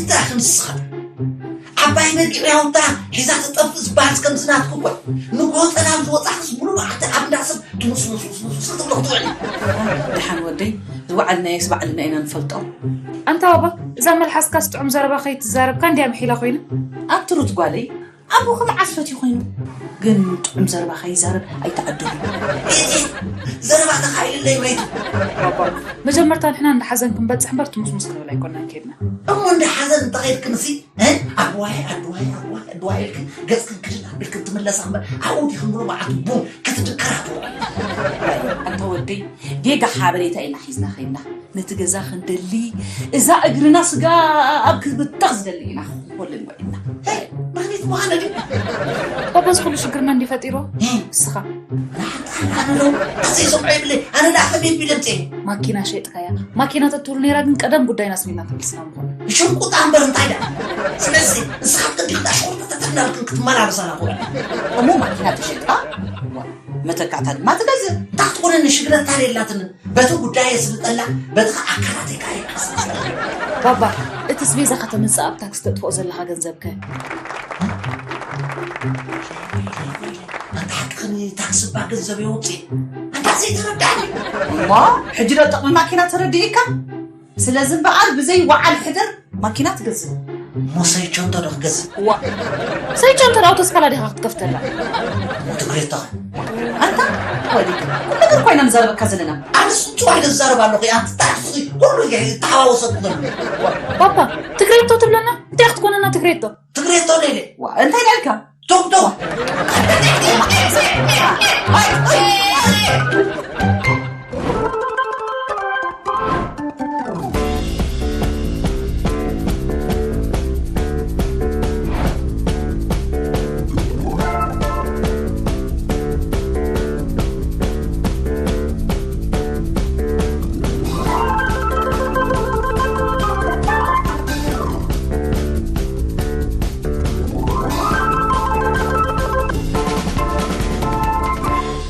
እንታይ ክንስኻ? ዓባይ በጊዕ ያውታ ሒዛ ትጠፍእ ዝበሃል ከምዚ ናትኩ እኮ። ንጎተና ዝወጻኽስ ሙሉ መዓልቲ ኣብ እንዳ ሰብ ትሙስሙስሙስሙስ ክትብሎ ክትውዕል። ደሓን ወደይ፣ ዝወዓልናዮስ ባዕልና ኢና ንፈልጦ። ኣንታ ባባ፣ እዛ መልሓስካስ ጥዑም ዘረባ ከይትዛረብካ እንድያ ምሒላ ኮይና። ኣብ ትሩት ጓለይ፣ ኣቦኺ መዓስ ፈትዩ ኮይኑ? ግን ጥዑም ዘረባ ከይዛረብ ኣይተዓደሉ። ዘረባ ተኻኢልለይ መይቱ። ባባ፣ መጀመርታ ንሕና እንዳ ሓዘን ክንበጽሕ እምበር ትሙስሙስ ክንብል ኣይኮናን ከይድና። እሞ እንዳ ሓዘን እንተኸይድክንሲ፣ እ? ኣቦዋይ፣ ኣዶዋይ፣ ኣቦዋይ፣ ኣዶዋይ ኢልክን ገጽክን ክድን ኣቢልክን ትምለሳ እምበር፣ ኣብኡ ዲኽን ሙሉ መዓልቲ ቡን ክትድቅራ ትውዕላ። ኣንታ ወደይ፣ ጌጋ ሓበሬታ ኢና ሒዝና ከይድና። ነቲ ገዛ ክንደሊ፣ እዛ እግርና ስጋ ኣብ ክብተኽ ዝደሊ ኢና ክኾልን ውዒልና። ሄይ፣ መኽኒት ምዃነ ድዩ? ባባ፣ እዚ ኩሉ ሽግርና እንዲ ፈጢሮ? እ? ንስኻ። ኣነ ሓንቲ ሓንቲ ኣነ ዶ? ኣሰይ፣ ሰምዖ ይብለይ። ኣነ ደኣ ከመይ ቢለ ምፅእ? ማኪና ሸይጥካያ። ማኪና ተትህሉ ነይራ ግን ቀደም ጉዳይና ስኒና ተመልስና ምኾነ። ሽርቁጣ እምበር እንታይ ደኣ? ስለዚ፣ ንስኻ ቅዲኽዳ ሽኩርታ ተተናልክን ክትመላለሳ ናኹ። እሞ ማኪና ተሸይጥካ? መተካእታ ድማ ትገዝእ። እንታይ ክትኮነኒ ሽግረታ የላትን። በቲ ጉዳይ የስልጠላ፣ በቲ ኸዓ ኣካላተይ ከዓ የቃስስ። ባባ፣ እቲ ስቤዛ ከተምጽእ ኣብ ታክሲ ተጥፍኦ ዘለኻ ገንዘብ ከ? ኣንታ ሓቅኽን ታክሲ እባ ገንዘብ የውፅእ። ኣንታ ዘይተረዳእኒ። እሞ፣ ሕጂ ዶ ጥቕሚ ማኪና ተረዲእካ? ስለዚ እምበኣር ብዘይ ወዓል ሕደር ማኪና ትገዝእ። እሞ ሰይቸንቶ ዶ ክገዝእ? ዋ፣ ሰይቸንቶ ዶ ኣውቶስፓላ ዲኻ ክትከፍተላ? ትግሬቶ ኸ? ኣንታ፣ ወዲ፣ ቁም ነገር እኮ ኢና ንዛረበካ ዘለና። ኣነስ ንጹር ኢለ ዝዛረብ ኣለኹ። ኣንቲ ታክሲ ኩሉ እየ ተሓዋወሰኩ ዘሎ። ባባ፣ ትግሬቶ ትብለና? እንታይ ክትኮነና ትግሬቶ? ትግሬቶ ሌሌ። ዋ፣ እንታይ ዳልካ? ቶም ቶም።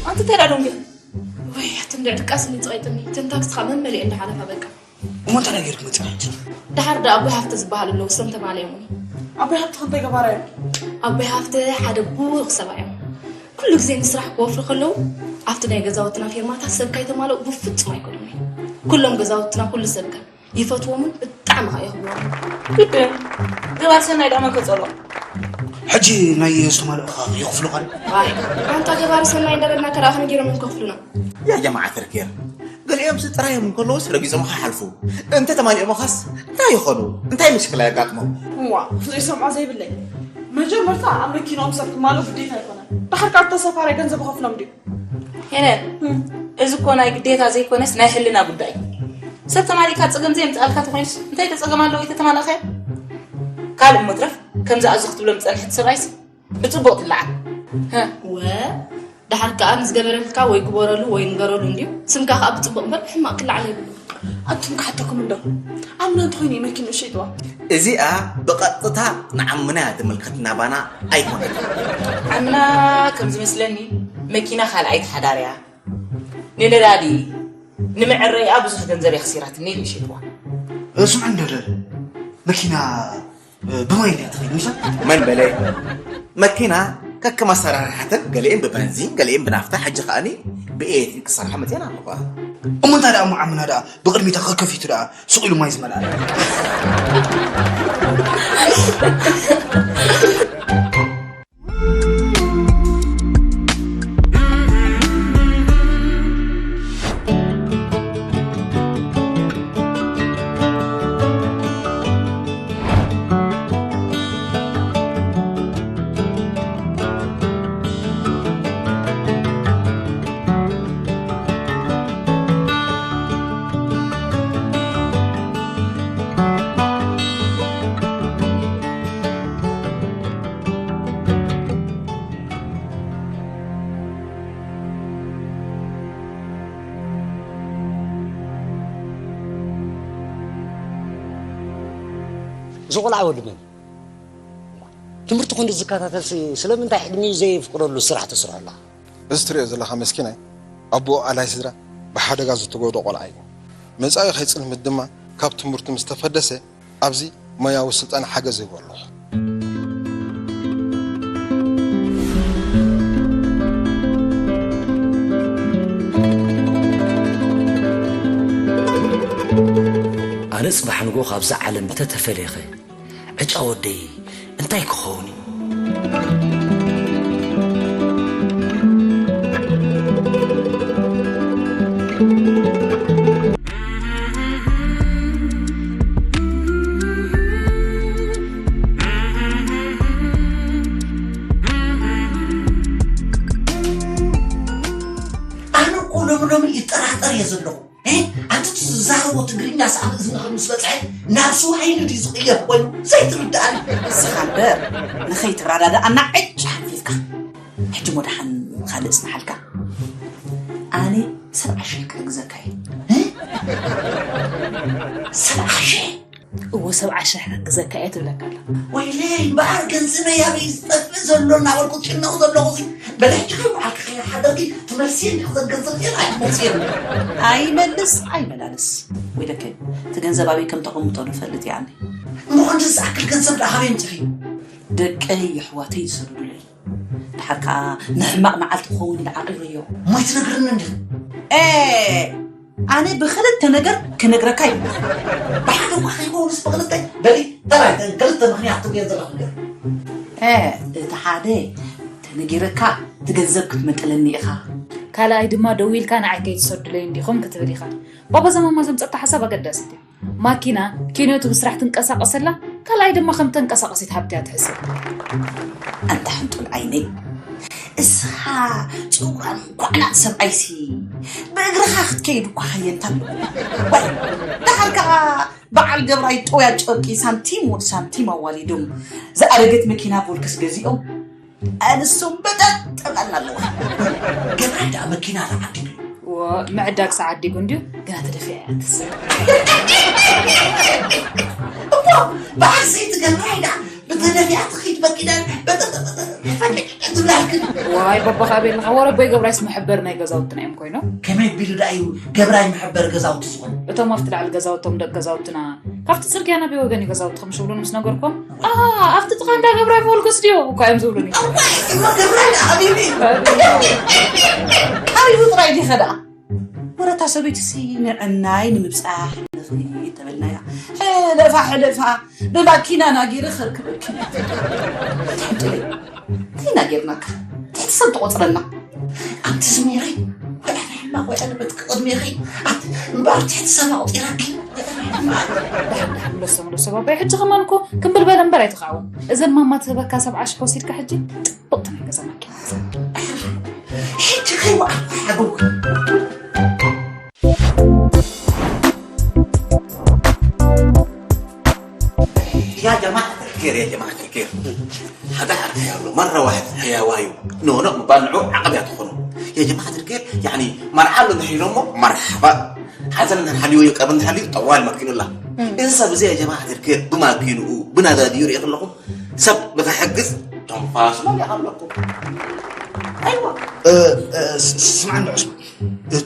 ኣንቲ እንታይ ደኣ ደንጉያ? ወይ፣ ኣቲ እንድዒ ድቃስ ምጽቕ ኣይጥኒ። እተን ታክሲ ኸኣ መመሊኤን እንዳሓለፋ በቃ። እሞ እንታይ ነገር ክመጽእ ሕጂ? ደሓር ደኣ ኣቦይ ሃፍተ ዝበሃሉ ኣለዉ፣ እሶም ተማልዮምኒ። ኣቦይ ሃፍተ ክንደይ ገባራ እዮም? ኣቦይ ሃፍተ ሓደ ብሩኽ ሰብኣይ እዮም። ኩሉ ግዜ ንስራሕ ክወፍሩ ከለዉ፣ ኣብቲ ናይ ገዛውትና ፊርማታት ሰብ ካይተማልኡ ብፍጹም ኣይኮኑን እዮም። ኩሎም ገዛውትና ኩሉ ሰብ ከ ይፈትዎምን ብጣዕሚ ኸኣ የኽብሮምን። ግድን። ገባር ሰናይ ደኣ መን ከጸልኦ? ሕጂ ናይ ዝተማልኡ ኸ ይኸፍሉኻ ድዮም? ኣይ፣ ኣንታ ገባሪ ሰናይ እንዳበልና ከ ደኣ ከመይ ገይሮም እዮም ከኽፍሉና? ያ ጀማዓ ተርኬር፣ ገሊኦምሲ ጥራዮም እንከለዉስ ረጊጾምኻ ይሓልፉ። እንተ ተማሊኦምኻስ እንታይ ይኾኑ? እንታይ ምሽክላ የጋጥሞም? እዋ፣ ዘይሰምዖ ዘይብለይ። መጀመርታ ኣብ መኪንኦም ሰብ ክማልኡ ግዴታ ኣይኮነን። ድሓር ከኣ ተሳፋራይ ገንዘብ ይኸፍሎም ድዩ? ሄለን፣ እም። እዚ እኮ ናይ ግዴታ ዘይኮነስ ናይ ሕልና ጉዳይ እዩ። ሰብ ተማሊእካ ጸገም ዘየምጽኣልካ ተኾይኑስ እንታይ ጸገም ኣለዎ ተተማላእካዮ? ካልእ መትረፍ ከምዚ ኣዚ ክትብሎም ዝጸንሐት ሰብኣይስ ብጽቡቕ ትለዓል። ወ፣ ደሓር ከኣ ንዝገበረልካ ወይ ግበረሉ ወይ ንገረሉ እንድዩ፣ ስምካ ከኣ ብጽቡቕ እምበር ብሕማቕ ክለዓል የብሉን። ኣቱም ክሓተኩም እንዶ፣ ኣምና እንተኾይኑ እዩ መኪንኡ ሸይጥዋ። እዚኣ ብቐጥታ ንዓምና እያ ትምልከት፣ ናባና ኣይኮነትን። ዓምና ከም ዝመስለኒ መኪና ካልኣይቲ ሓዳር እያ። ንነዳዲ፣ ንምዕረይኣ ብዙሕ ገንዘብ እያ ኣኽሲራትኒ ኢሉ እዩ ሸይጥዋ። ስምዑ እንዶ፣ መኪና ብማይ ድያ ትኸይድ ምሻ? መን በለ? መኪና ከከም ኣሰራርሓተን፣ ገሊኤን ብበንዚን፣ ገሊኤን ብናፍታ፣ ሕጂ ከኣኒ ብኤሌክትሪክ ክሰርሓ መፅኤን ኣለዋ። እሞ እንታይ ደኣ እሞ ዓምና ደኣ ብቕድሚታ ከከፊቱ ደኣ ሱቕ ኢሉ ማይ ዝመልኣላ? እዚ ቆልዓ ወዲ መን እዩ? ትምህርቲ ክንዲ ዝከታተልሲ ስለምንታይ ዕድሚኡ ዘየፍቅረሉ ስራሕ ትስርሖ ኣለኻ? እዚ ትሪኦ ዘለኻ መስኪናይ ኣቦኡ ኣላይ ስድራ ብሓደጋ ዝተጎድኦ ቆልዓ እዩ። መጻኢ ከይጽልምት ድማ ካብ ትምህርቱ ምስ ተፈደሰ ኣብዚ ሞያዊ ስልጠና ሓገዝ ይህቦ ኣለኹ። ኣነ ጽባሕ ንግሆ ካብዛ ዓለም እንተተፈለየኸ ዕጫ ወደይ እንታይ ክኸውን እዩ? ኣነ እኮ ሎሚ ሎሚ ይጠራጠር እየ ዘለኹ። እ? ኣንቲ ትዛረቦ ትግርኛ ሰኣን እዝንኺ ምስ በጽሐ ናብ ስዋሂሊ ድዩ ዝቕየር ኮይኑ ዘይትርድኣኒ። ንስኻ እምበር ንኸይትረዳድኣና ዕጭ ሓንፊፍካ። ሕጂ እሞ ደሓን ካልእ ጽንሓልካ። ኣነ ሰብዓ ሽሕ ክሕግዘካ እየ። እ? ሰብዓ ሽሕ? እወ፣ ሰብዓ ሽሕ ክሕግዘካ እየ ትብለካ ኣላ። ወይለይ እምበኣር ገንዘበይ ኣበይ ዝጠፍእ ዘሎ እናበልኩ ዝጭነቕ ዘለኹ እዚ በለ ሕጂ ከይወዓልኪ ከይሓደርኪ ትመልስየኒ ክትብል ገንዘብ እየ ኣይትመልስየኒ። ኣይመልስ ኣይመላልስ። ወይለከ እቲ ገንዘብ ኣበይ ከም ተቐምጦ ንፈልጥ እየ ኣነ። እሞ ክንድዚ ዝኣክል ገንዘብ ደኣ ካበይ ኣምጺኺ? ደቀይ የሕዋተይ ዝሰደዱለይ። ድሓር ከኣ ንሕማቕ መዓልቲ ክኸውን ኢለ ዓቒረዮ። እሞ ኣይትነግርኒ እንዲኺ? ኤ! ኣነ ብኽልተ ነገር ክነግረካ ይብል። ብሓደ እኳ ከይኮኑስ ብኽልተ በሊ ተራይ ክልተ ምኽንያት ትብልዮ ዘለኹ ነገር። እ፣ እቲ ሓደ ተነጊረካ እቲ ገንዘብ ክትመጠለኒ ኢኻ። ካልኣይ ድማ ደዊልካ ንዓይ ከይትሰዱለይ እንዲኹም ክትብል ኢኻ። ባባ ዘማማ ዘምጸታ ሓሳብ ኣገዳሲት እያ። ማኪና ኪንዮቱ ብስራሕ ትንቀሳቐሰላ፣ ካልኣይ ድማ ከም ተንቀሳቐሲት ሃብቲ እያ ትሕሰብ። ኣንታ ሕንጡል ዓይነይ፣ እስኻ ጨጉራም ኳዕላዕ ሰብኣይሲ ብእግርኻ ክትከይድ እኳ ሃየንታ ኣለዎ። ዋይ፣ ደሓር ከኣ በዓል ገብራይ ጥውያ ጨርቂ ሳንቲም ወድ ሳንቲም ኣዋሊዶም ዝኣረገት መኪና ቮልክስ ገዚኦም ኣንሶም በጠጥ ጠብላልና ኣለዋ። ገብራይ ደኣ መኪና ተዓዲጉ። ወ-፣ ምዕዳግ ሰዓዲጉ እንድዩ፣ ግና ተደፊኣ እያ ትስእ። እሞ በዓል ሰይቲ ገብራይ ደኣ ብተደፊኣ ትኺድ መኪና በጠጥ ትብላልክን። ዋይ፣ በባኻ ኣበይ ኣለኻ? ወረ ኣቦይ ገብራይስ መሐበሪ ናይ ገዛውትና እዮም ኮይኖም። ከመይ ቢሉ ደኣ እዩ ገብራይ መሐበሪ ገዛውቲ ዝኾነ? እቶም ኣብቲ ላዕሊ ገዛውቶም ደቂ ገዛውትና ካብቲ ጽርግያ ናበይ ወገን እዩ ገዛውትኹም? ሽብሉን ምስ ነገርኩም፣ "ኣ፣ ኣብቲ ጥቓ እንዳ ገብራይ ሞልኩስ ድዩ?" እኳ እዮም ዝብሉኒ። እሞ ገብራይ ደኣ ኣበይ እዩ? ኣበይ ጥራይ ዲኸ ደኣ? ወረታ ሰበይትሲ ንዕናይ ንምብጻሕ ንኽይድ ተበልናያ። ሕለፋ ሕለፋ ብማኪና ናጊረ ኸርክበኪ። እንታይ ናጌርናካ? ትሕቲ ሰብ ትቖጽረና። ኣንቲ ዝሚረይ፣ ወይ ኣነ ሕማቕ፣ ወይ ኣነ በትኪ ቅድሜኺ። ኣንቲ እምበኣር ትሕቲ ሰብ ኣቑጺራኪ። ደሓን፣ ደሓን፣ ምለሶ፣ ምለሶ፣ ባባይ። ሕጂ ከማን እኮ ክምብል በለ እምበር ኣይትኻዕወን። እዘን ማማ ትህበካ ሰብዓ ሽሕ ወሲድካ ሕጂ ጽብቕቲ ናይ ገዛ ማኪና። ሕጂ ከይወዓልኩ ሓገው። يا جماعة الخير، يا جماعة الخير. هذا حركة يا الله، مرة واحد حياوايو. نو، نو، مبالعو عقب يدخلوا. يا جماعة الخير، يعني، مرحبا نحيلهم، مرحبا. حسن نحليو يقرب نحليو طوال مكينو الله. إنسا بزي يا جماعة الخير، بما كينو، بنا ذا ديور يغلقوا. سب بتحجز، تنفاس ما يغلقوا. أيوة. أه، أه، س-، س-، اسمعني عثمان.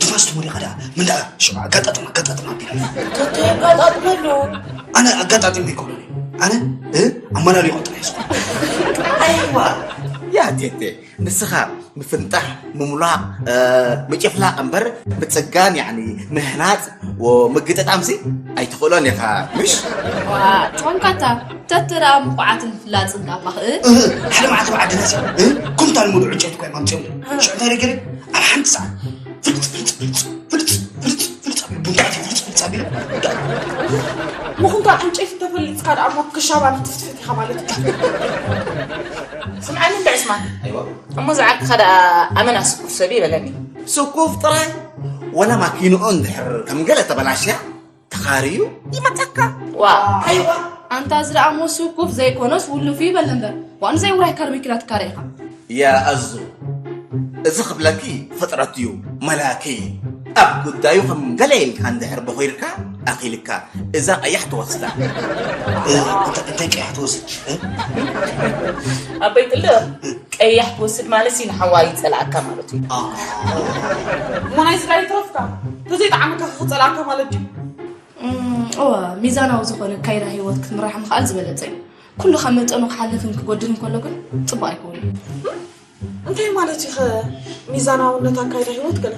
ትፋስ ትሙን ኢኻ ደኣ ምን ደኣ ሽዑ ኣጋጣጥማ ኣጋጣጥማ ኣቢላ። ተተጋጣጥመሉ። ኣነ ኣጋጣጢመ ኣይኮነን። ኣነ፣ እ፣ ኣመላሊኾ ጥራይ እየ ዝኾነ። ኣይዋ፣ ያ ቴቴ፣ ንስኻ ምፍንጣሕ፣ ምሙላቕ፣ እ፣ ምጭፍላቕ እምበር ምጽጋን፣ ያዕኒ ምህናጽ ወምግጥጣምሲ ኣይትኽእሎን ኢኻ፣ ምሽ? ዋ፣ ጨንካታ፣ ተትረኣ ምቑዓትን ፍላጽን ዳባኽ፣ እ? እህ፣ ሓደ መዓልቲ ብዓዲ ናሲ፣ እ? ኩንታል ሙሉእ ዕንጨይቲ እኮ እዮም ኣምጺኦም። ሽዑ እንታይ ገይረ? ኣብ ሓንቲ ሰዓት ፍልጥ፣ ፍልጥ፣ ፍልጥ፣ ፍልጥ፣ ፍልጥ፣ ፍልጥ ኣቢሉ፣ ቡንጣቲ ፍልጥ፣ ፍልጥ ኣቢሉ። ምኹንታ ዕንጨይቲ ተፈሊጥካ ደኣ እሞ ክሻባ ንትፍትፍት ኢኻ ማለት እዩ። ስምዓኒ እንዳ ዑስማን። ኣይዋ። እሞ ዝዓርክኻ ደኣ ኣመና ስኩፍ ሰብ ይበለኒ። ስኩፍ ጥራይ? ወላ ማኪንኡ እንድሕር ከም ገለ ተበላሽያ፣ ተኻርዩ ይመጸካ። ዋ፣ ኣይዋ። ኣንታ እዚ ደኣ እሞ ስኩፍ ዘይኮነስ ውሉፍ እዩ በል እምበር። ዋን ዘይውራይ ካር መኪና ትካረ ኢኻ። ያ ኣዙ፣ እዚ ክብለኪ ፍጥረት እዩ፣ መላኪ። ኣብ ጉዳዩ ከም ገለ ኢልካ እንድሕር በኺርካ፣ ኣኺልካ፣ እዛ ቀያሕ ትወስዳ። እ፣ እንተ-፣ እንታይ ቀያሕ ትወስድ? እ? ኣቦይ ጥልቕ፣ ቀያሕ ትወስድ ማለት እዩ ንሓዋ ይጸልኣካ ማለት እዩ። አ። እሞ ናይ ስጋ ይትረፍካ፣ ተዘይጠዓመካ ክጸልኣካ ማለት እዩ። እም፣ እወ፣ ሚዛናዊ ዝኾነ ኣካይዳ ህይወት ክትምራሕ ምኽኣል ዝበለጸ እዩ። ኩሉ ካብ መጠኑ ክሓልፍን ክጎድልን ከሎ ግን ጽቡቕ ኣይከውንን። እንታይ ማለት እዩ ከ ሚዛናውነት ኣካይዳ ህይወት ገለ?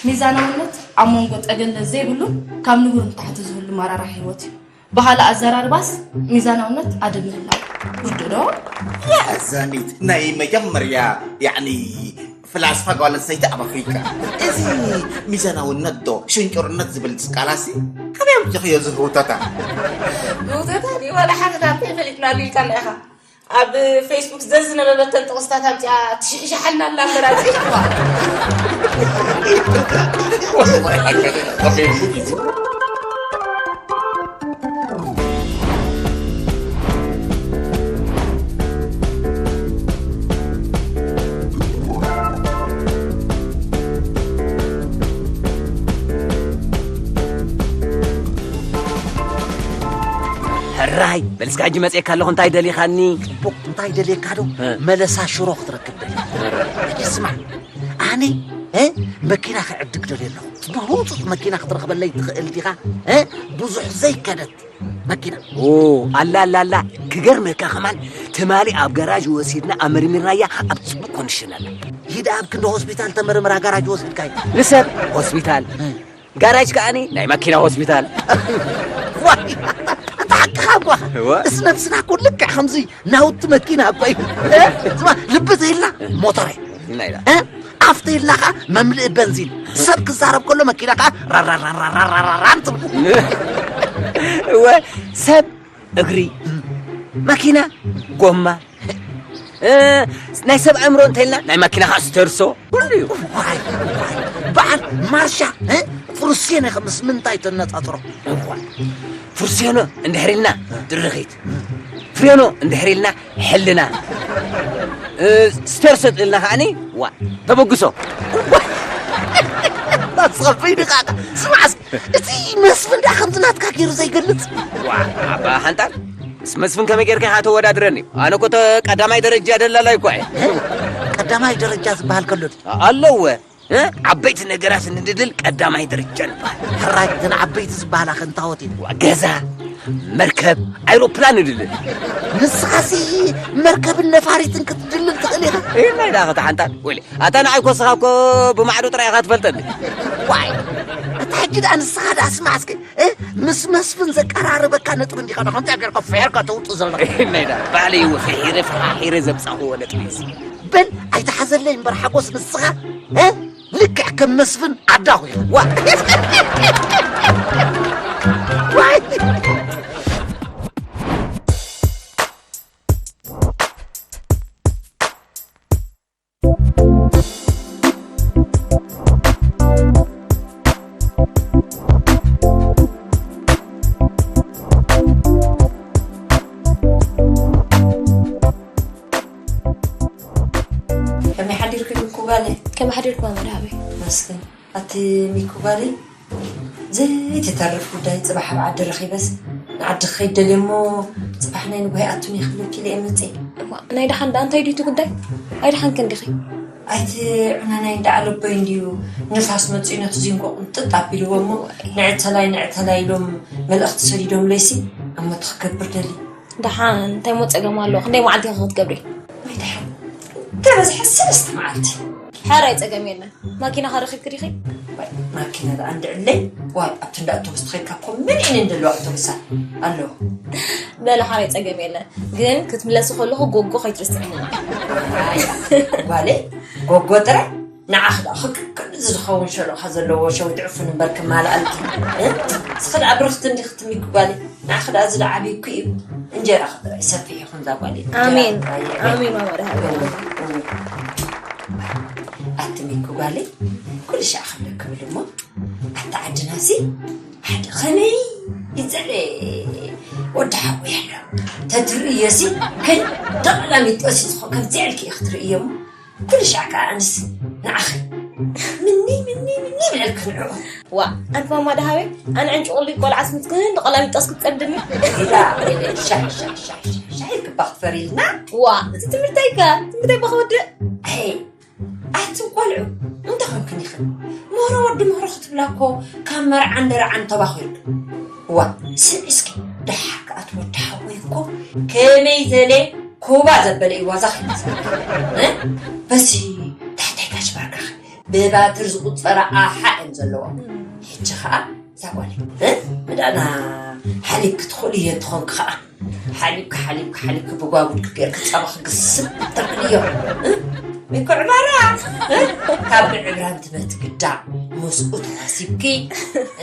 ሚዛናውነት ኣብ መንጎ ጠገለ ዘይብሉን ካብ ንቡር ንታሕቲ ዝህሉ ማራራሕ ህይወት እዩ። ብኻልእ ኣዘራርባስ ሚዛናውነት ኣደብ ምህላው። ርዱእ ዶ? ያ ዘኒት ናይ መጀመርያ ያዕኒ ፍላስፋ ጓል ኣንስተይቲ ኣብ ኣፍሪቃ። እዚ ሚዛናውነት ዶ ሽንጭርነት ዝብል ቃላሲ ከመይ ኣምፂኽዮ እዚ ህውተታ? ህውተታ ድዩ ዋላ ሓተታ እንታይ ፈሊጥናሉ ኢልካና ኢኻ? ኣብ ፌስቡክ ዘዝነበበተን ጥቕስታት ኣምፂኣ ትሽሕሽሓልና ኣላ እምበር ኣምፂእዋ። ሕራይ በልስካ ሕጂ መፅየካ ኣለኹ እንታይ ደሊኻኒ? ፅቡቕ እንታይ ደልየካ ዶ መለሳ ሽሮ ክትረክብ ደሊ። ሕጂ ስማዕ ኣነ መኪና ክዕድግ ደልየ ኣለኹ። ብህውፁፅ መኪና ክትረኽበለይ ትኽእል ዲኻ? ብዙሕ ዘይከደት መኪና። ኣላ ኣላ ኣላ ክገርመካ ከማን ትማሊ ኣብ ገራዥ ወሲድና ኣመርሚርናያ ኣብ ፅቡቅ ኮንዲሽን ኣላ። ሂዳ ኣብ ክንዲ ሆስፒታል ተመርምራ ጋራጅ ወሲድካያ። ንሰብ ሆስፒታል ጋራጅ ከዓኒ ናይ መኪና ሆስፒታል። ዋይ ኣታ ሓቅኻ እኳ እዋ። እስ ነብስና እኮ ልክዕ ከምዚ ናውቲ መኪና እኮ እዩ። ስማ ልቢ ተይልና ሞተረ ናይ ዳ ኣፍተ ኢልና ከዓ መምልእ በንዚን ሰብ ክዛረብ ከሎ መኪና ከዓ ራራራራራራራራን ትብል። እወ ሰብ እግሪ መኪና ጎማ ናይ ሰብ ኣእምሮ እንተልና ናይ መኪና ከዓ ስተርሶ ኩሉ እዩ። በዓል ማርሻ ፍሩሴነ ምስ ምንታይ ተነፃፅሮ? ፍርሴኖ እንድሕር ኢልና ድርኺት ፍሬኖ እንድሕር ኢልና ሕልና ስተርሶ ኢልና ከዓኒ ዋ ተበግሶ። ስኸፍይ ድቃ ስማዕስ እቲ መስፍን ዳ ከምዚ ናትካ ገይሩ ዘይገልፅ። ዋ ኣባ ሓንጣል ምስ መስፍን ከመይ ጌርካ ኢኻ ተወዳድረኒ? ኣነ እኮ ተ- ቀዳማይ ደረጃ ደላላይ እኮ እየ። ቀዳማይ ደረጃ ዝበሃል ከሎ ድዩ? ኣለወ እ? ዓበይቲ ነገራት እንድድል ቀዳማይ ደረጃ ንበሃል። ሕራይ እተን ዓበይቲ ዝበሃላ ከ እንታወት እየን? ዋ፣ ገዛ፣ መርከብ፣ ኣይሮፕላን ንድልል። ንስኻሲ መርከብን ነፋሪትን ክትድልል ትኽእል ኢኻ። ኢልናይ ዳ ከተሓንጣል ወይለ ኣታ ንዓይ ኮስኻ እኮ ብማዕዶ ጥራይ ኢኻ ትፈልጠኒ። ዋይ እታ ሕጂ ደኣ ንስኻ ደኣ ስማዕ እስኪ እ? ምስ መስፍን ዘቀራርበካ ነጥቢ እንዲኻ ዶ ከምዚኣ ጌርካ ፍሒርካ ተውፅእ ዘለኻ? ኢልናይ ዳ ባዕለይ እወ ፍሒረ ፈሓሒረ ዘምፃእኽዎ ነጥቢ እዚ። በል ኣይትሓዘለይ እምበር ሓጎስ ንስኻ እ? ልክዕ ከም መስፍን ዓዳኹ ኢኻ። ዋ ዋይ ከመይ ሓዲርኪ ሚኩ ጓለይ? ከመይ ሓዲርክዋ መድሃበይ? መስገን። ኣቲ ሚኩ ጓለይ ዘይትተርፍ ጉዳይ ጽባሕ ኣብ ዓዲ ረኺበስ ንዓዲ ክኸይድ ደልየ እሞ ጽባሕ ናይ ንጉሆ ይኣቱኒ ክብለኪ ኢለ እየ መጽየ። እማ ናይ ደሓን ደኣ እንታይ ድዩ እቲ ጉዳይ? ኣይደሓንክን ዲኺ? ኣይቲ ዑናናይ እንዳ ዓለቦይ እንድዩ ንፋስ መጺኡ ነቲ ዚንጎ ቅንጥጥ ኣቢልዎ እሞ ንዕተላይ ንዕተላይ ኢሎም መልእኽቲ ሰዲዶምለይሲ እሞ እቲ ክገብር ደልየ። ደሓን እንታይ እሞ ጸገም ኣለዎ? ክንደይ መዓልቲ ኢኺ ክትገብሪ? ዋይ ደሓን እንተበዝሐ ሰለስተ መዓልቲ። ሕራይ ጸገም የለን። ማኪናኸ ረኺብኪ ዲኺ? ዋይ ማኪና ደኣ እንድዕለይ ዋይ ኣብቲ እንዳ ኣውቶቡስ ተኸድካ እኮ መሊኤን እየን ዘለዋ ኣውቶቡሳት ኣለዋ። በሊ ሕራይ ጸገም የለን። ግን ክትምለሲ ከለኹ ጎጎ ከይትርስዕኒ። ኣያ ጓለይ ጎጎ ጥራይ ንዓኺ ደኣ ክክክል ዝኸውን ሸሎኻ ዘለዎ ሸዊት ዕፉን እምበር ክማልኣልኪ። እ? እስኺ ደኣ ብርኽቲ እንዲኺ ትሚኪ ጓለይ። ንዓኺ ደኣ እዚ ደኣ ዓብይኩ እዩ። እንጀራኺ ጥራይ ሰፊሕ ይኹን እዛ ጓለይ። ኣሜን። እንጀራ ጥራይ ይዕበ። ኣሜን ማማ ደሃ። ኣቲ ሚኪ ጓለይ ኩሉ ሻዕ ክብለኪ ብል እሞ ኣቲ ዓድናሲ ሓደ ኸመይ ይዘለ ወዲ ሓወይ ኣሎ ተትርእዮሲ ከይ ደቕላሚጦሲ ዝኾ ከምዚ ኢልኪ ኢኺ ትርእዮ እሞ ኩሉ ሻዕ ከኣ ኣንስ ንዓኺ ምኒ ምኒ ምኒ ይብለልኪ ንዕኡ። ዋ ኣንቲ ማማ ደሃበይ ኣነ ዕንጭቑሊ ቆልዓስ ምስ ክንዲ ቀላሚጦስ ክትጸብድኒ። ኢላ ሻሕ ሻሕ ሻሕ ሻሕ ኢልኪ እባ ክትፈርይልና። ዋ እዚ ትምህርተይ ከ ትምህርተይ እባ ክወድእ። ኣይ ኣቲ ቆልዑ እንታይ ኮንክን ኢኽን? ምህሮ ወዲ ምህሮ ክትብላ እኮ ካብ መርዓን ደርዓን ተባኺርክን። እዋ ስምዒ እስኪ፣ ደሓር ከኣ እቲ ወዲ ሓወይ እኮ ከመይ ዘለ ኩባ ዘበለ እዩ ዋዛ ከይመስል። እ? በዚ ታሕታይ ጋሽ ባርካኽ ብባትር ዝቑጸራ ኣሓ እዮም ዘለዎም። ሕጂ ኸኣ እዛ ጓለይ እ? ምዳና ሓሊብ ክትኽእሉ እየ እንትኾንክ ኸኣ ሓሊብካ ሓሊብካ ሓሊብካ ብጓጉድ ክገርክ ጸባ ክግስብ ተኽእልዮ። እ? ምኩዕ ማራ እ? ካብ ብዕብራን ትምህርቲ ግዳ ምስኡ ተሳሲብኪ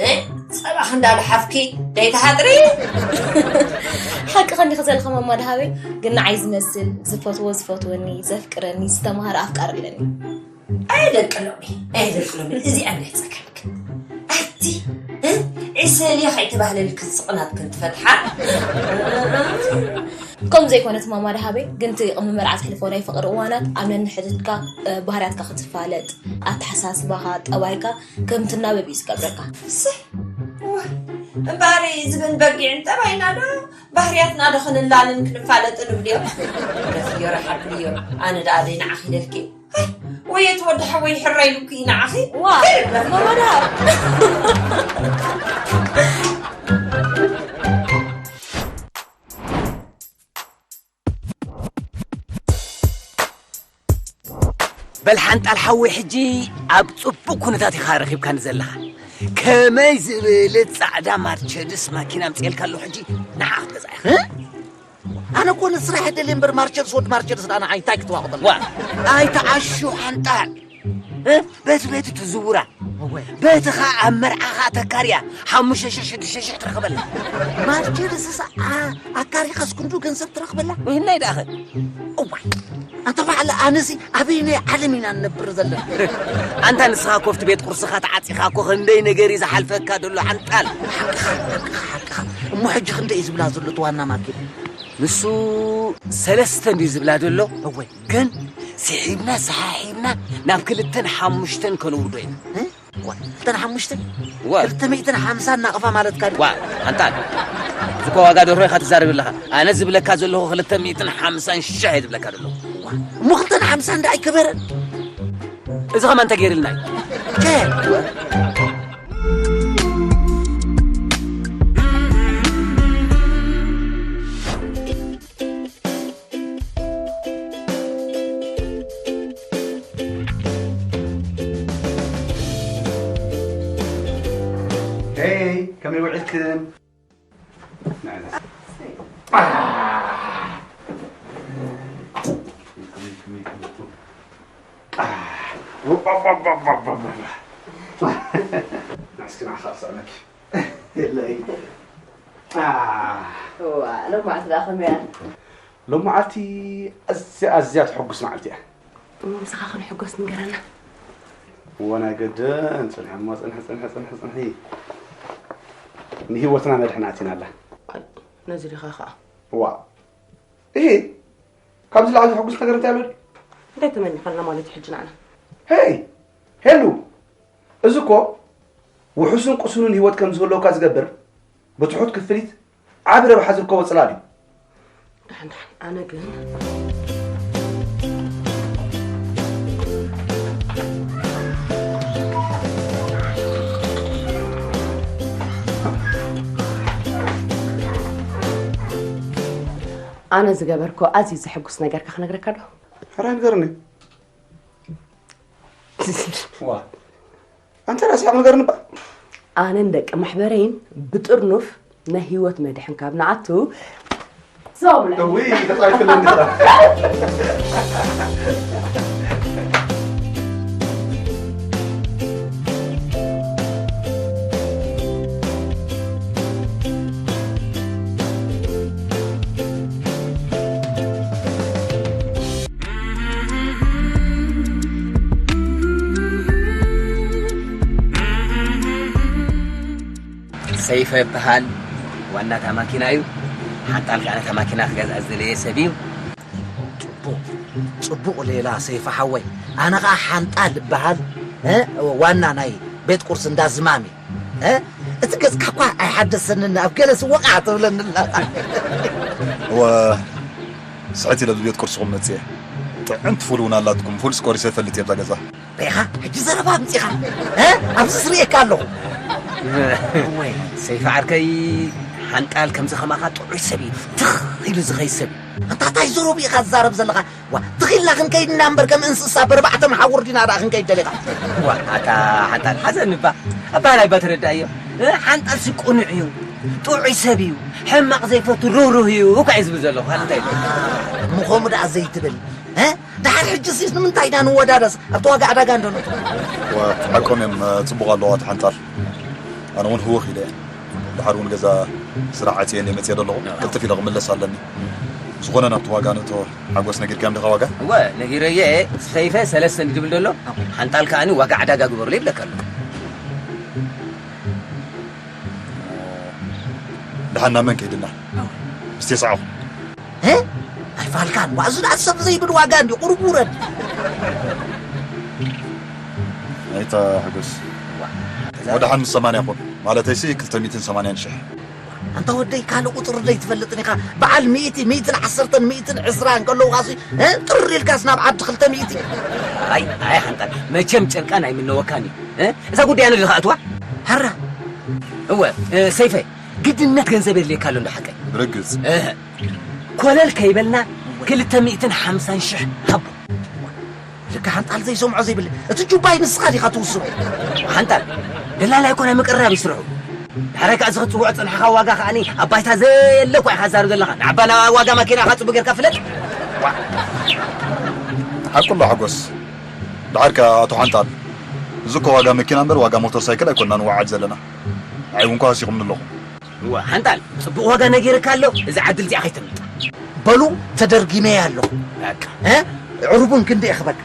እ? ጸባኽ እንዳልሓፍኪ ደይትሃጥሪ። ሓቂ ከንዲኺ ዘለኻ ማማ ደሃበይ፣ ግን ንዓይ ዝመስል ዝፈትዎ ዝፈትወኒ ዘፍቅረኒ ዝተማሃረ ኣፍቃሪ ኣለኒ። ኣየደቅሎሚ ኣየደቅሎሚ እዚኣ ናይ ጸገምክ ኣቲ እ? ዕሰልዮ ከይተባህለልክን ስቕናትክን ትፈትሓ። ከምኡ ዘይኮነት ማማ ደሃበይ፣ ግን እቲ ቅድሚ መርዓ ዘሕልፎ ናይ ፍቕሪ እዋናት ኣብ ነንሕድትካ ባህርያትካ ክትፋለጥ፣ ኣተሓሳስባኻ፣ ጠባይካ ከም ትናበብ እዩ ዝገብረካ። ስሕ እዋይ እምበኣር ዝብን በጊዕን ጠባይና ዶ ባህርያትና ዶ ክንላልን ክንፋለጥን እብልዮ። ግደፍዮ ረሓብልዮ ኣነ ደኣ ዘይንዓኺ ኢለልኪ። ሃይ ወይ እቲ ወዲ ሓወይ ሕራይ ኢሉኪ ንዓኺ። ዋ ማማ ደሃብ በል ሓንጣል ሓወይ ሕጂ ኣብ ጽቡቕ ኩነታት ኢኻ ረኺብካኒ ዘለኻ። ከመይ ዝብልት ጻዕዳ ማርቸድስ ማኪና ኣምጽኤልካ ኣለኹ ሕጂ ንዓ ክትገዝኣ ኢኻ። ኣነ እኮ ንስራሕ ደልየ እምበር ማርቸድስ ወዲ ማርቸድስ ደኣ ንዓይ እንታይ ክትዋቕጠሉ። ዋ ኣይትዓሹ ሓንጣል። በቲ በቲ ትዝውራ በቲ ኸዓ ኣብ መርዓኻ ተካርያ ሓሙሽተ ሽሕ ሽዱሽተ ሽሕ ትረኽበላ። ማርቸድስስ ኣካሪኻስ ክንዱ ገንዘብ ትረኽበላ። ወይናይ ደኣኸ እዋይ ኣንታ ባዕለ ኣነሲ ኣበይናይ ዓለም ኢና ንነብር ዘለና። ኣንታ ንስኻ ኮፍቲ ቤት ቁርስኻ ተዓፂኻ እኮ ክንደይ ነገር እዩ ዝሓልፈካ ዘሎ ሓንጣል። ሓቅኻ ሓቅኻ ሓቅኻ። እሞ ሕጂ ክንደይ እዩ ዝብላ ዘሎ እቲ ዋና ማኪና? ንሱ ሰለስተ እንድዩ ዝብላ ዘሎ። እወ። ግን ስሒብና ሰሓሒብና ናብ ክልተን ሓሙሽተን ከነውርዶ ኢና። ዋ፣ ክልተን ሓሙሽተን? ዋ። ክልተ ሚእትን ሓምሳን ናቕፋ ማለትካ ድዩ? ዋ፣ ሓንጣል። እዚ እኮ ዋጋ ደርሆ ኢኻ ትዛረብ ኣለኻ። ኣነ ዝብለካ ዘለኹ ክልተ ሚእትን ሓምሳን ሽሕ እየ ዝብለካ ዘለኹ። ዋ፣ እሞ ክልተን ሓምሳን ደኣ ኣይከበረን? እዚ ኸማን ተገይርልና እዩ። ከ Hey, ከመይ ውዒልክን? ንስኪ ንዓኻ ክስዕመኪ። የለይ። እዋ፣ ሎማዓንቲ ደኣ ከመይ እያ? ሎማዓልቲ ኣዝያ ኣዝያ ተሐጉስ መዓልቲ እያ። ምሳኻ ክንሕጎስ ንገረና። እወ ናይ ገደን፣ ጽንሒ እሞ ጽንሒ፣ ጽንሒ፣ ጽንሒ፣ ጽንሒ። ንህይወትና መድሕን ኣቲናላ። ኣይ፣ ነዚ ዲኻ ኸኣ? እዋ። እሂ፣ ካብዚ ላዕሊ ዘሐጉስ ነገር እንታይ ኣሎ ድዩ? እንታይ ተመኒኻልና ማለት እዩ ሕጂ ንዓና? ሄይ! ሄሉ! እዚ እኮ ውሑስን ቅሱንን ህይወት ከም ዝህልወካ ዝገብር ብትሑት ክፍሊት ዓቢ ረብሓ ዝርከቦ ጽላል እዩ። ደሓን ደሓን ኣነ ግን ኣነ ዝገበርኮ ኣዝዩ ዘሐጉስ ነገርካ ክነግረካ ዶ? ሕራይ ንገርኒ። ዋ ኣንተ ራስኻ ንገርኒ እባ። ኣነን ደቂ ማሕበረይን ብጥርኑፍ ናይ ህይወት መድሕን ካብ ንኣቱ ሰብለ እውይ ተጻይፍልኒ ጥራሕ። ሰይፈ ይበሃል። ዋና እታ ማኪና እዩ። ሓንጣል ከኣ ነታ ማኪና ክገዝኣ ዝደለየ ሰብ እዩ። ጽቡቕ ጽቡቕ ሌላ ሰይፈ ሓወይ። ኣነ ኸኣ ሓንጣል እበሃል። እ ዋና ናይ ቤት ቁርሲ እንዳ ዝማም እዩ። እ እቲ ገጽካ እኳ ኣይሓደሰንን ኣብ ገለ ስወቓዕ ትብለኒ ኣለኻ። እወ ስሕት ኢለ ኣብዚ ቤት ቁርስኹም መጽየ። ጥዕምቲ ፉል እውን ኣላትኩም። ፉልስ ቆሪሰ ይፈልጥ እየ ኣብዛ ገዛ። ሪኢኻ? ሕጂ ዘረባ ኣምጺኻ። እ? ኣብዚ ዝርእየካ ኣለኹ። ወይ፣ ሰይፈ ዓርከይ፣ ሓንጣል ከምዚ ከማኻ ጥዑይ ሰብ እዩ። ትኽ ኢሉ ዝኸይድ ሰብ እዩ። ኣንታ ታይ ዘረቡ ኢኻ ትዛረብ ዘለኻ? ዋ፣ ትኽ ኢልና ክንከይድ ኢና እምበር ከም እንስሳ በርባዕተ መሓውር ዲና ደኣ ክንከይድ ደሊኻ? ዋ፣ ኣታ ሓንጣል ሓዘኒ እባ። ኣባህላይ እባ ተረዳእዮ። እ? ሓንጣል ሲ ቅኑዕ እዩ። ጥዑይ ሰብ እዩ። ሕማቕ ዘይፈቱ ርህሩህ እዩ እኳ እዩ ዝብል ዘለኹ። ካልእ እንታይ እዩ? እሞ ከምኡ ደኣ ዘይትብል። እ? ደሓር ሕጂ ሲስ ንምንታይ ኢና ንወዳደስ? ኣብቲ ዋጋ ዕዳጋ እንዶ ነቶ። ዋ፣ ሓቆም እዮም፣ ጽቡቕ ኣለዋ እቲ ሓንጣል። ኣነ እውን ህውኽ ኢለ እየ። ደሓር እውን ገዛ ስራሕ ዓጽየ እየ መጽየ ዘለኹ። ቅልጥፍ ኢለ ክምለስ ኣለኒ። ዝኾነ ናብቲ ዋጋ ነቶ። ሓጎስ ነጊርካዮም ዲኻ ዋጋ? እወ፣ ነጊረየ። ሰይፈ ሰለስተ እንድብል ዘሎ፣ ሓንጣል ከኣኒ ዋጋ ዕዳጋ ግበሩለይ ይብለካ ኣሎ። ደሓን ናብ መን ከይድና? ምስቲ የስዓኹ። እ? ኣይፋልካን፣ ዋእ፣ እዚ ደኣ ሰብ ዘይብል ዋጋ እንዲ ቁሩብ ውረድ። ኣይታ ሓጎስ። ወደሓን ምስ ሰማንያ ኩን፣ ማለተይሲ ክልተ ሚእትን ሰማንያን ሽሕ። ኣንታ ወደይ፣ ካልእ ቁጽሪ ደይ ትፈልጥን ኢኻ። በዓል ሚእቲ፣ ሚእትን ዓሰርተን፣ ሚእትን ዕስራን ከለውኻሲ፣ እ? ጥር ኢልካስ ናብ ዓዲ ክልተ ሚእቲ። ኣይ፣ ኣይ፣ ሓንጣል፣ መቸም ጨንቃን ኣይምነወካን እዩ። እ? እዛ ጉዳይ ኣነ ድኻ ኣትዋ? ሃራ። እወ፣ እ፣ ሰይፈ፣ ግድነት ገንዘብ የድልየካ ኣሎ እንዶ ሓቀይ? ብርግጽ። እህ። ኮለል ከይበልና ክልተ ሚእትን ሓምሳን ሽሕ ሃቦ። ልካ ሓንጣል ዘይሰምዖ ዘይብለ። እቲ ጁባይ ንስኻ ዲኻ ትውስኖ? ሓንጣል፣ ደላላ ኣይኮነ ምቅራብ እዩ ስርሑ። ዳሕራይ ከኣ እዚ ክትጽውዖ ዝጸናሕካ ዋጋ ከኣኒ ኣብ ባይታ ዘየለ እኳ ኢኻ ትዛረብ ዘለኻ። ንዓባ ናብ ዋጋ ማኪና ኢኻ ጽቡቕ ጌርካ ፍለጥ። ሓቁ ኣሎ ሓጎስ። ደሓር ከኣ ኣቶ ሓንጣል፣ እዚ እኮ ዋጋ መኪና እምበር ዋጋ ሞተር ሳይክል ኣይኮንና ንወዓል ዘለና። ንዓይ እውን እኳ ሃሲኹምኒ ኣለኹም። እዋ፣ ሓንጣል፣ ጽቡቕ ዋጋ ነጊርካ ኣሎ፣ እዚ ዓድል እዚኣ ከይተምልጣ። በሉ፣ ተደርጊመ ኣለኹ። በቃ። እ? ዕርቡን ክንደይ ክበካ?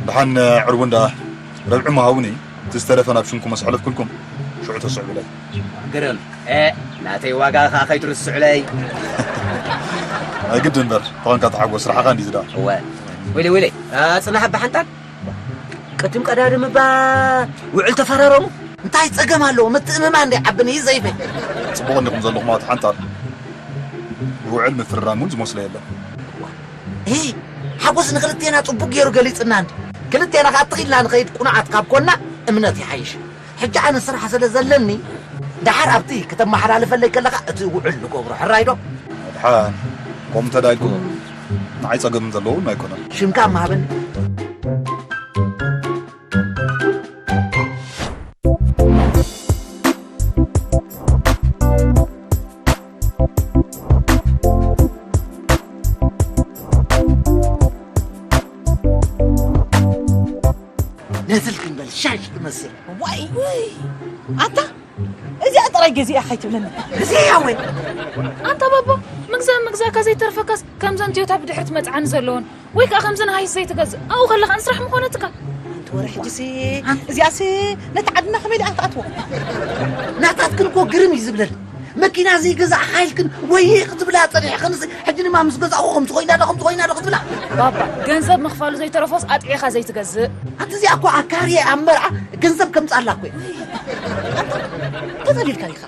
ደሓን ዕርቡን ደኣ ረብዒ ምሃቡኒ፣ እቲ ዝተረፈ ናብ ሽምኩም ኣስሕለፍኩልኩም፣ ሽዑ ተስዕቡለይ። ግርም። እ፣ ናተይ ዋጋ ከኣ ከይትርስዑለይ። ኣይግድን እምበር፣ ተኾንካ ተሓጎስ፣ ስራሕኻ እንዲዚ ደኣ። እወ። ወይለይ፣ ወይለይ፣ እ፣ ጽናሕ ኣባ ሓንጣል። ቅድም ቀዳድም እባ ውዕል ተፈራረሙ። እንታይ ጸገም ኣለዎ? ምትእምማን እንዲ ዓብን እዩ ዘይፈ። ጽቡቕ እንዲኹም ዘለኹም ኣቶ ሓንጣል። ብውዕል ምፍርራም እውን ዝመስሎ የለን። ሂ፣ ሓጎስ ንክልቴና ጽቡቕ ገይሩ ገሊጽና እንዲ። ክልቴና ከኣ ትኺልና ንኸይድ ቁኑዓት ካብ ኮና እምነት ይሓይሽ። ሕጂ ኣነ ስራሕ ስለ ዘለኒ፣ ደሓር ኣብቲ ከተመሓላልፈለይ ከለኻ እቲ ውዕል ንገብሮ። ሕራይ ዶ? ድሓን፣ ከምኡ እንተ ደኣ ኢልኩም፣ ንዓይ ጸገም ዘለዎም ኣይኮነን። ሽምካ እማ ሃበኒ። ነዝል ክንበል ሻሽ ትመስል። ዋይ፣ ዋይ። ኣታ፣ እዚኣ ጥራይ ገዚኣ ከይትብለኒ። እዚኣ ወይ? ኣንታ ባባ፣ ምግዛእ ምግዛእካ ዘይተርፈካስ ከምዘን ትዮታ ብድሕሪ ትመጽዓኒ ዘለውን፣ ወይ ከኣ ከምዘን ሃይስ ዘይትገዝእ ኣብኡ ከለኻ ንስራሕ ምኾነትካ። ኣንቲ ወረ ሕጂሲ፣ እዚኣሲ ነቲ ዓድና ከመይ ደኣ ትኣትዎ? ናታትክን እኮ ግርም እዩ ዝብለኒ። መኪና ዘይገዛእኻ ኢልክን ወይይ ክትብላ ጸኒሕክንስ፣ ሕጂ ድማ ምስ ገዛእኹ ከምዚ ኮይና ዶ፣ ከምዚ ኮይና ዶ ክትብላ? ባባ፣ ገንዘብ ምኽፋሉ ዘይተረፎስ ኣጥዒኻ ዘይትገዝእ። ኣንቲ እዚኣ እኮ ኣብ ካርየ ኣብ መርዓ ገንዘብ ከምጻላ እኮ እያ። ኣንታ፣ ተጸሊልካ ዲኻ?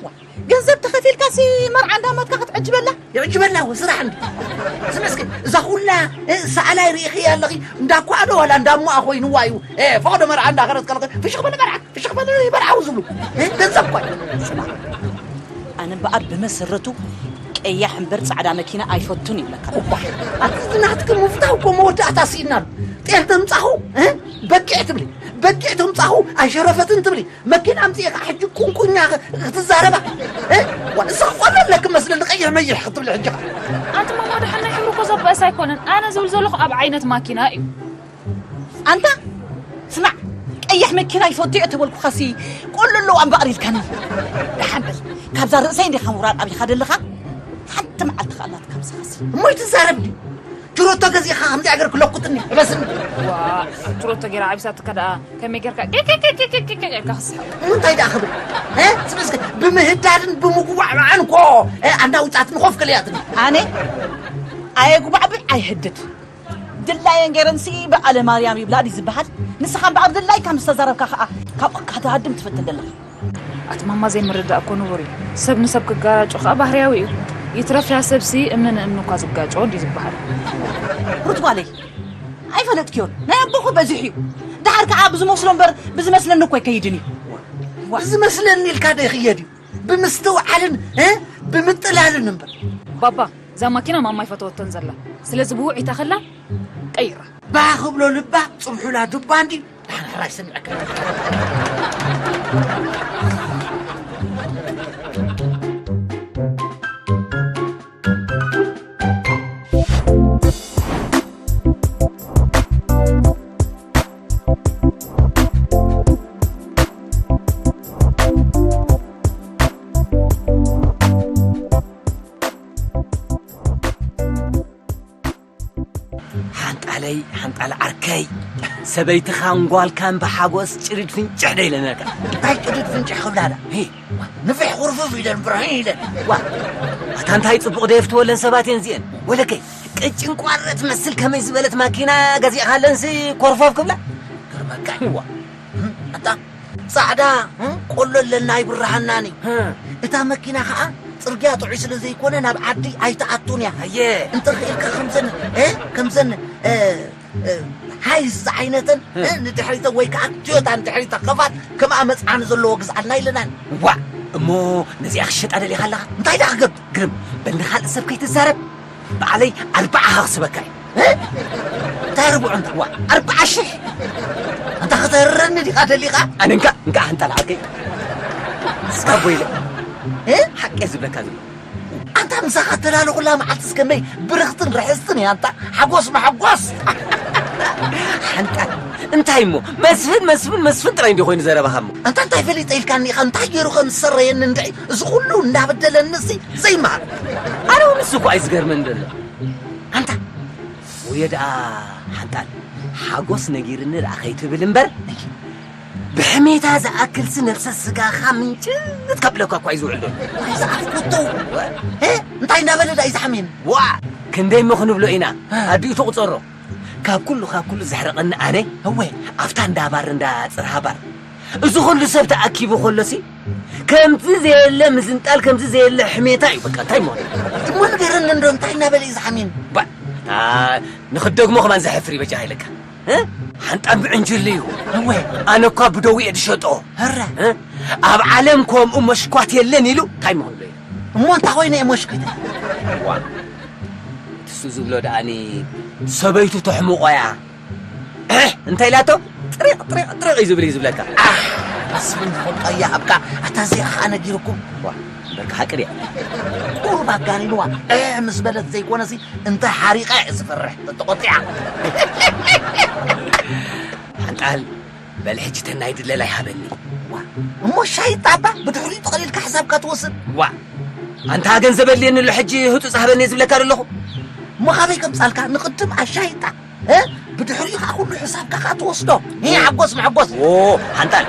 ዋ፣ ገንዘብ ተኸፊልካሲ መርዓ እንዳማትካ ክትዕጅበላ? ይዕጅበላ እወ፣ ስራሕ እንዲ። ስምዒ እስኪ፣ እዛ ኩላ፣ እ፣ ሰኣላይ ርኢኽያ ኣለኺ፣ እንዳኳ ዶ ዋላ እንዳሞኣ ኮይንዋ እዩ? እ፣ ፈቐዶ መርዓ እንዳኸደት ከለኺ፣ ፍሽኽ በሊ መርዓ፣ ፍሽኽ በሊ መርዓዊ ዝብሉ። እ፣ ገንዘብ እኳ እዩ። ስማ፣ ኣነ እምበኣር ብመሰረቱ ቀያሕ እምበር ጻዕዳ መኪና ኣይፈቱን ይብለካ። እባ፣ ኣቲ ናትኪ ምፍታው እኮ መወዳእታ ስኢንናሉ። ጤል ተምጻኹ፣ እ፣ በጊዕ ትብሊ፣ በጊዕ ተምጻኹ ኣይሸረፈትን ትብሊ። መኪና ኣምጺእካ ሕጂ ቁንቁኛ ክትዛረባ፣ እ፣ ዋ፣ ንስኺ ቆሎ ኣለኪ መስለኒ ቀይሕ መይሕ ክትብሊ ሕጂ ኸ። ኣንቲ ማማ፣ ደሓን ናይ ሕብሪ እኮ ዘባእስ ኣይኮነን። ኣነ ዝብል ዘለኹ ኣብ ዓይነት ማኪና እዩ። ኣንታ ስማዕ፣ ቀይሕ መኪና ይፈቱ እየ ተበልኩኻሲ፣ ቆሎ ኣለዋ እምበኣር ኢልካኒ። ደሓን በል፣ ካብዛ ርእሰይ እንዲኻ ምውራድ ኣቢኻ ደለኻ? ሓንቲ መዓልቲ ከኣ ኣላትካ ምሳኻሲ። እሞ ይትዛረብ ድዩ? ችሮቶ ገዚእኻ ከምዚ ኣገር ክለኩጥኒ፣ ሕበስኒ። ዋ፣ ችሮቶ ገይራ ዓቢሳትካ ደኣ ከመይ ጌርካ ኬኬኬኬኬኬ ኢልካ ክስሕቕ? እሞ እንታይ ደኣ ክብል? እ? ስምዒ እስከ፣ ብምህዳድን ብምጉባዕባዕን እኮ፣ እ፣ ኣናዊጻትኒ፣ ኮፍ ከሊኣትኒ። ኣነ ኣየጉባዕብዕ ኣይህድድ። ድላየን ገይረንሲ በዓለ ማርያም ይብላ ድዩ ዝበሃል? ንስኻ እምበኣር ድላይካ ምስ ተዛረብካ ኸኣ ካብኡ ክትሃድም ትፍትን ዘለኻ። ኣቲ ማማ ዘይምርዳእ እኮ ንቡር እዩ። ሰብ ንሰብ ክጋራጮ ኸኣ ባህርያዊ እዩ። ይትረፍ ያ ሰብሲ እምኒ ንእምኒ እኳ ዝጋጨዎ እንድዩ ዝበሃል። ሩት ጓለይ፣ ኣይፈለጥክዮን። ናይ ኣቦኹ በዚሑ እዩ። ደሓር ከኣ ብዝመስሎ እምበር ብዝመስለኒ እኮ ኣይከይድን እዩ። ዋ። ብዝመስለኒ ኢልካ ዶ ይኽየድ እዩ? ብምስትውዓልን፣ እ? ብምጥላልን እምበር። ባባ፣ እዛ ማኪና ማማ ይፈተወቶን ዘላ። ስለዚ ብውዒታ ከላ ቀይራ። ባህ ክብሎ ልባ፣ ጽብሑላ ዱባ እንድዩ። ደሓን ሕራይ ሰሚዐካ። ሓንጣለይ፣ ሓንጣለ ዓርከይ፣ ሰበይትኻን ጓልካን ብሓጎስ ጭድድ ፍንጭሕ ዶ ኢለናልካ? እንታይ ጭድድ ፍንጭሕ ክብላ ዳ? ሄ፣ ንፍሕ ቁርፍፍ ኢለን ብርህን ኢለን። ዋ፣ ኣታ እንታይ ጽቡቕ ደየፍትወለን ሰባት እየን እዚአን። ወለከይ፣ ቅጭን ቋረ ትመስል ከመይ ዝበለት ማኪና ገዚእኻለንሲ ኮርፎፍ ክብላ? ግርመካ። ዋ። ኣታ ጻዕዳ፣ እ፣ ቆሎ ኣለና ኣይብርሃናን እዩ። እ። እታ መኪና ኸኣ ጽርግያ ጥዑይ ስለ ዘይኮነ ናብ ዓዲ ኣይትኣቱን እያ። ኣየ። እንተ ኽኢልካ ከምዘን፣ እ፣ ከምዘን፣ እ፣ እ፣ ሃይስ ዝዓይነተን፣ እ። እ፣ ንድሕሪተን ወይ ከኣ ቶዮታ ንድሕሪታ ከፋት ከምኣ መጽዓኒ ዘለዎ ግዝኣልና ኢለናን። ዋእ! እሞ ነዚኣ ክሸጣ ደሊኻ ኣለኻ? እንታይ ደኣ ክገብር? ግርም፣ በል ንኻልእ ሰብ ከይትዛረብ። ባዕለይ ኣርብዓ ክስበካ እየ። እ? እንታይ ርብዑ እንታይ? ዋ፣ ኣርብዓ ሽሕ? ኣንታ ከተርረኒ ዲኻ ደሊኻ? ኣነ እንካ፣ እንካ ኣንታ ለዓልከይ። እስካ ቦይለ። እ? ሓቂ ዝብለካ ዘሎ። ኣንታ ምሳኻ ተላለኹላ መዓልቲ እስከመይ ብርኽትን ርሕስትን እያ ኣንታ። ሓጎስ መሓጎስ። ሓንጣል። እንታይ እሞ? መስፍን፣ መስፍን፣ መስፍን ጥራይ እንዲ ኮይኑ ዘረባኻ እሞ። ኣንታ እንታይ ፈሊጠ ኢልካኒ ኢኻ? እንታይ ገይሩ ከም ዝሰረየኒ እንድዒ። እዚ ኩሉ እንዳበደለኒ እሲ ዘይመሃር። ኣነ እውን እሱ እኮ እዩ ዝገርመኒ ዘሎ። ኣንታ ወዮ ደኣ ሓንጣል ሓጎስ ነጊርኒ ደኣ ከይትብል እምበር፣ ብሕሜታ ዝኣክልሲ ነብሰ ስጋኻ ምንጭት ከብለካ እኳ እዩ ዝውዕል ዘሎ። ዝኣፍኩቶ። እ? እንታይ እንዳበለ ደኣ እዩ ዝሓሜኒ? ዋ! ክንደይ እሞ ክንብሎ ኢና? እ። ኣዲኡ ትቑጸሮ። ካብ ኩሉ፣ ካብ ኩሉ ዘሕረቐኒ ኣነ፣ እወ። ኣብታ እንዳ ባር፣ እንዳ ጽርሃ ባር፣ እዚ ኩሉ ሰብ ተኣኪቡ ከሎሲ፣ ከምዚ ዘየለ ምዝንጣል፣ ከምዚ ዘየለ ሕሜታ እዩ። በቃ፣ እንታይ ምኾነ? እሞ ንገረኒ እንዶ፣ እንታይ እናበለ እዩ ዝሓሜኒ? ባ፣ ኣታ፣ ንኽትደግሞ ከማን ዘሕፍር እዩ፣ በጃኻ ኢለካ። እ? ሓንጣል ብዕንጅል እዩ። እወ። ኣነ እኳ ብደዊ እየ ዝሸጦ። ኧረ። እ? ኣብ ዓለም ከምኡ መሽኳት የለን ኢሉ፣ እንታይ ምኾነ? እሞ እንታይ ኮይነ እየ መሽኩተ? ዋ፣ እቲ እሱ ዝብሎ ደኣኒ ሰበይቱ ተሕምቖ እያ። እሕ፣ እንታይ ኢላቶ? ጥሪቕ፣ ጥሪቕ፣ ጥሪቕ እዩ ዝብል እዩ ዝብለካ። ኣሕ፣ መስፍን ዝፈልጦ እያ ሃብካ። ኣታ እዚኣ ኸኣ ነጊርኩም። ዋ፣ እምበርካ ሓቂ ድያ? ቁሩብ ኣጋኒንዋ። እሕ ምስ በለት ዘይኮነሲ፣ እንተ ሓሪቐ እየ ዝፈርሕ፣ ተተቖጢዓ። ሓንጣል፣ በል ሕጂ ተናይ ድለላይ ሃበኒ። ዋ፣ እሞ ሻሂጣ እባ ብድሕሪኡ ጠቕሊልካ ሕሳብካ ትወስድ። ዋ፣ ኣንታ ገንዘብ ኣድልየኒ ኣሎ ሕጂ ህጹጽ ሃበኒ ዝብለካ ዘለኹ። እሞ ካበይ ከምጻልካ ንቕድም ኣሻሂጣ፣ እ? ብድሕሪኡ ከኣ ኩሉ ሕሳብካ ከኣ ትወስዶ። እ፣ ሓጎስ መሐጎስ። ዎ፣ ሓንጣል።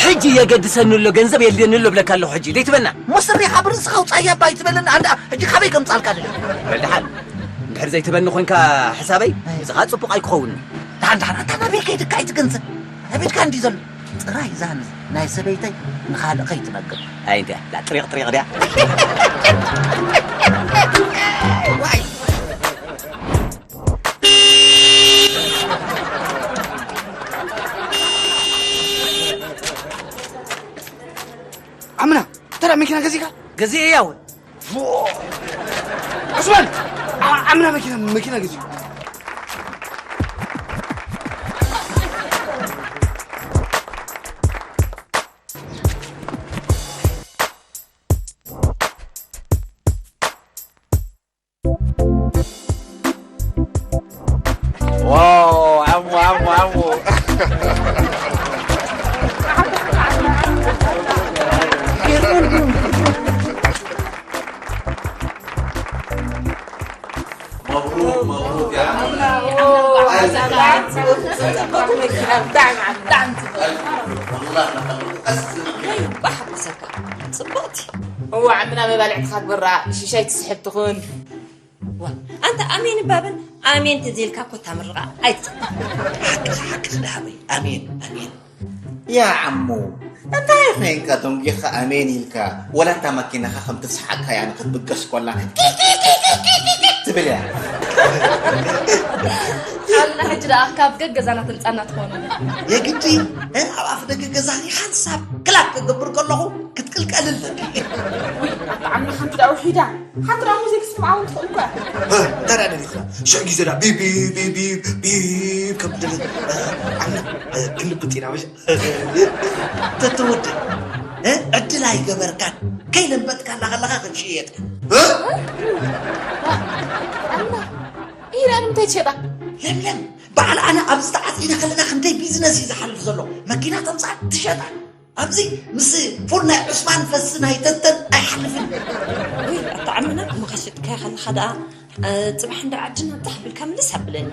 ሕጂ የገድሰኒ ኣሎ፣ ገንዘብ የድልየኒ ኣሎ ብለካ ኣለኹ ሕጂ። ደይትበና። እሞ ስሪኻ ብርእስኻ ውጻያ እባ ኣይትበለኒ። ኣንዳ ሕጂ ካበይ ከምጻልካ ደሊ? በል ደሓን። እንድሕር ዘይትበኒ ኮንካ ሕሳበይ፣ ኣይ። እዚ ኸኣ ጽቡቕ ኣይክኸውንን። ደሓን፣ ደሓን፣ ኣታ ናበይ ከይድካ እዩ እቲ ገንዘብ? ኣብ ኢድካ እንድዩ ዘሎ። ጥራይ እዛ ናይ ሰበይተይ ንኻልእ ከይትነግር። ኣይ፣ እንድያ፣ ላ ጥሪቕ፣ ጥሪቕ ድያ? ዋይ። ዓምና፣ ተራ መኪና ገዚእካ? ገዚኤ እያ እውን። ዑስማን! ዓ-፣ ዓምና መኪና፣ መኪና ገዚኡ። ዋው፣ ዓሙ፣ ዓሙ፣ ዓሙ። መብሩክ፣ መብሩክ፣ ያ ዓሙ። ብጣዕሚ፣ ብጣዕሚ ጽቡቅ። ወላሂ፣ ቀስ ባሕ ብሰካ። ጽቡቅቲ። እዋ፣ ዓምና መባልዕትኻ ግበራ፣ ሽሻይ ትስሕብ ትኹን። ዋ፣ ኣንታ ኣሜን እባ በል፣ ኣሜን ተዘይልካ እኮ እታ ምርቓ ኣይትጽብቕ። ሓቅኺ፣ ሓቅኺ ደሃበይ። ኣሜን፣ ኣሜን። ያ ዓሙ፣ እንታይ ኮይንካ ደንጊኻ ኣሜን ኢልካ? ወላ እታ መኪናኻ ከም ትስሓቅካ እያ ንክትብገስ ኮላ ትብል እያ። ኣላ ሕጂ ደኣ ካብ ገገዛና ትምጻና ትኾኑ። የግዲ እ፣ ኣብ ኣፍ ደገ ገዛ ሓንሳብ ክላክ ክገብር ከለኹ ክትቅልቀልል። ኣጣዕምና ሓንቲ ደኣ ውሒዳ ሓንቲ ደኣ ሙዚክ ስምዓ እውን ትኽእል እኳ። እንታይ ደኣ ደሊኻ? ሽዕ ግዜ ደኣ ቢብ ቢብ ቢብ ቢብ ከም ትደሊ ኣምና ክንብጥ ኢና። ተተወደ ዕድል ኣይገበርካን። ከይለንበጥካ እናኸለኻ ክትሽየጥ። ኢላ ንምንታይ ትሸጣ? ለምለም፣ በዓል ኣነ ኣብዚ ተዓፂነ ከለና ክንደይ ቢዝነስ እዩ ዝሓልፍ ዘሎ። መኪና ተምፃእ ትሸጣ። ኣብዚ ምስ ፉል ናይ ዑስማን ፈሲ ናይ ተንተን ኣይሓልፍን። ኣጣዕምና እሞ ከሸጥካያ ከለኻ ደኣ ጽባሕ እንዳ ዓድና እንታይ ብልካ ምልስ ኣብለኒ።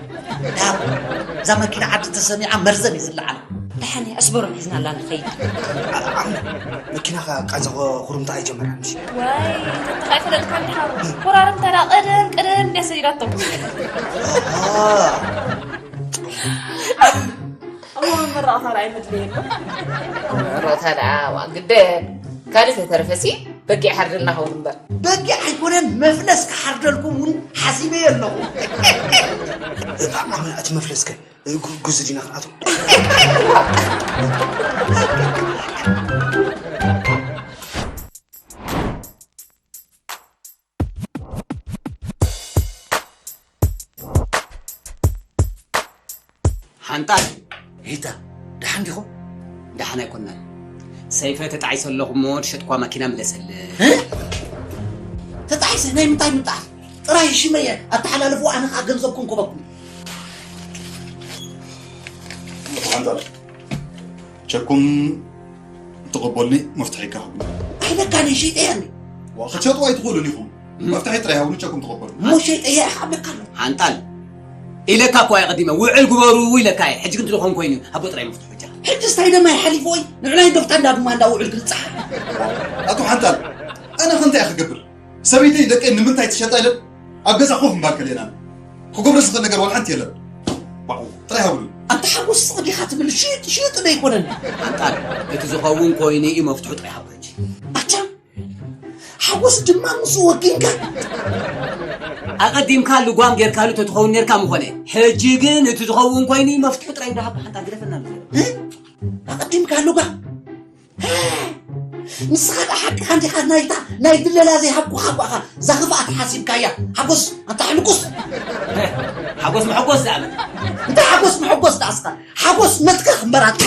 እዛ መኪና ዓዲ ተሰሚዓ መርዘን እዩ ዝለዓል። ደሓን ኣስበሮም ሒዝናላ ንኸይድ። መኪናኻ ቃንዛ ኩርምታ ኣይጀመራን። ዋይ ተተኻይ ፈለጥካ እንዲኻ። ኮራርምታ ዳ ቅድም ቅድም እንዲያ ሰዲዳቶ። እሞ መመረቕታ ርኣይ መድለየ ኣሎ። ሮታ ደኣ ዋ ግደን ካልእ ተተረፈሲ በጊዕ ሓርድልና ኸውን እምበር። በጊዕ ኣይኮነን መፍለስ ክሓርደልኩም እውን ሓሲበ ኣለኹ። እታ ዓመ እቲ መፍለስከ ጉ- ጉዝ ዲና ክኣቱ። ሓንጣል ሂታ ደሓን ዲኹም? ደሓን ኣይኮናን። ሰይፈ ተጣዒሰ ኣለኹ እሞ ዝሸጥኳ ማኪና ምለሰለ። ተጣዒሰ ናይ ምንታይ ምጣሕ? ጥራይ ሽመየ ኣተሓላልፉ ኣነ ከዓ ገንዘብኩም ክበኩም። ኣቶ ሓንጣል ቸኩም ትቐበሉኒ መፍትሒ ይካሃብኒ። ኣይበቃ ነይ ሸይጠያኒ። ዋ ክትሸጡ ኣይትኽእሉን ኢኹም። መፍትሒ ጥራይ ሃቡኒ ቸኩም ትቐበሉ። እሞ ሸይጠያ ኢኻ ኣብለካ ኣሎ። ሓንጣል ኢለካ እኮ ኣቐዲመ ውዕል ግበሩ ኢለካ እየ። ሕጂ ግን ትልኾን ኮይኑ ሃቦ ጥራይ መፍትሑ ብቻ። ሕጂ ስታይ ደማ ይሓሊፍወይ ንዕናይ ዶፍታ እንዳ ድማ እንዳ ውዕል ግልፃ። ኣቶ ሓንጣል ኣነ ከምታይ ክገብር? ሰበይተይ ደቀይ ንምንታይ ትሸጣ ኢለን ኣብ ገዛ ኮፍ ምባል ከለና ክገብሮ ዝኽእል ነገር ዋላ ሓንቲ የለን። ባኡ ጥራይ ሃቡኒ። ኣንታ ሓጎስ ስቕ ዲኻ ትብል ሽጥ ሽጥ ዶ ኣይኮነን? ሓንጣል እቲ ዝኸውን ኮይኑ እዩ መፍትሑ ጥራይ ሃቡ ሕጂ። ኣቻ ሓጎስ ድማ ምስ ወጊንካ ኣቐዲምካ ልጓም ጌርካሉ ተትኸውን ኔርካ ምኾነ። ሕጂ ግን እቲ ዝኸውን ኮይኑ እዩ መፍትሑ ጥራይ ዶ ሃቡ ሓንጣል ግደፈና። ኣቐዲምካ ልጓም ንስኻ ደኣ ሓቅኻ እንዲኻ ናይታ ናይ ድለላ ዘይሃብኩኻ እኳ ኢኻ እዛ ክፍኣት ሓሲብካያ ሓጎስ ኣንታ ሕልኩስ ሓጎስ መሐጎስ ዝኣመን እንታይ ሓጎስ መሐጎስ ደኣ እስኻ ሓጎስ መትከኽ እምበር ኣንታ